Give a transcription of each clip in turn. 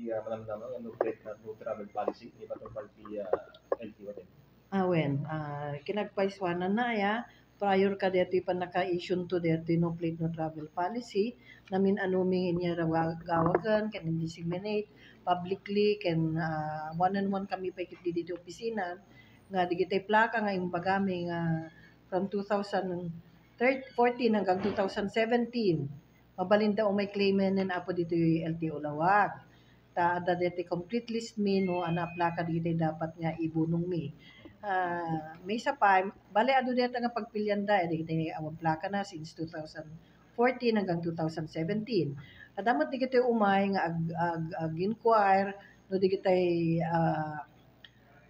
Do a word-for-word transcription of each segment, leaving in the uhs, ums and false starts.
Ti, ah, malamdama nga no plate, no travel policy ni Patrol Party, ah, L T O din. Awen, ah, kinagpaisuanan na ya, prior ka detoy pannaka-issue to detoy no plate no travel policy, namin-anumi nga inyagawagan ken disseminate publicly ken, ah, one on one kami pay ket ditoy opisina nga digitay plaka nga imbagami nga from two thousand fourteen hanggang two thousand seventeen, mabalinda umay claimenen apo ditoy L T O Laoag. Ta adda deti complete list mi no ania a plaka dagiti dapat nga ibunongmi. Ah, maysa pay, bale adu deta nga pagpilianda, eh, dagiti awan plaka na since two thousand fourteen hanggang two thousand seventeen. Adda met dagiti umay nga ag-, ag-, ag-inquire no dagiti, ah,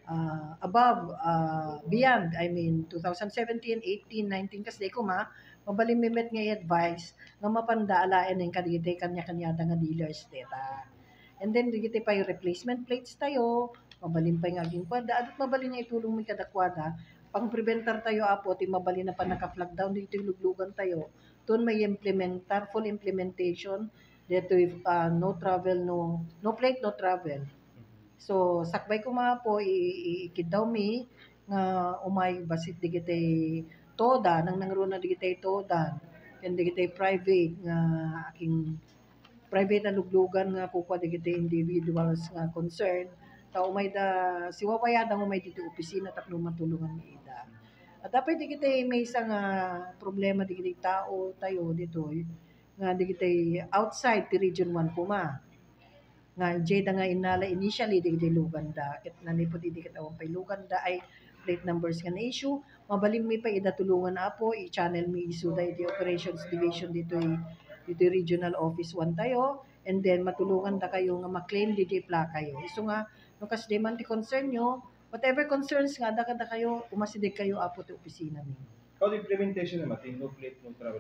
ah, above, ah, beyond, I mean, two thousand seventeen, eighteen, nineteen, kasdi koma, mabalinmi met nga i-advise nga mapanda alaenen kadagiti kanya-kaniada nga dealers deta. And then, dagiti pay replacement plates tayo, mabalin pay nga agingkuada, adu't mabalin nga itulongmi kadakuada, pang-preventar tayo, Apo, ti mabalin a pannaka-flag down dagiti luglugan tayo, ton may implementar, full implementation, detoy, ah, no travel, no, no plate, no travel. So, sakbay koma, Apo, i-, i-, ikiddawmi nga umay bassit dagiti TODA, nangnangruna dagiti TODA, ken dagiti private nga aking private a luglugan nga kukua dagiti individuals nga concern. Ta umayda, siwawayada nga umay ditoy opisina tapno matulonganmi ida. Adda pay dagiti maysa nga problema dagiti tao tayo ditoy nga dagiti outside ti Region one koma. Nga idiayda nga innala initially dagiti luganda, ket nanipud idi ket awan pay luganda, ay plate numbers nga na-issue, mabalinmi pay ida tulongan, Apo, i-channel mi isuda iti Operations Division ditoy, ditoy Regional Office one tayo, and then matulongandakayo nga ma-claim diay plakayo. Isu nga, no kasdi man ti concern nyo, whatever concerns nga adda kadakayo, umasidegkayo, Apo, ti opisina mi. How the implementation naman, ti no plate, no travel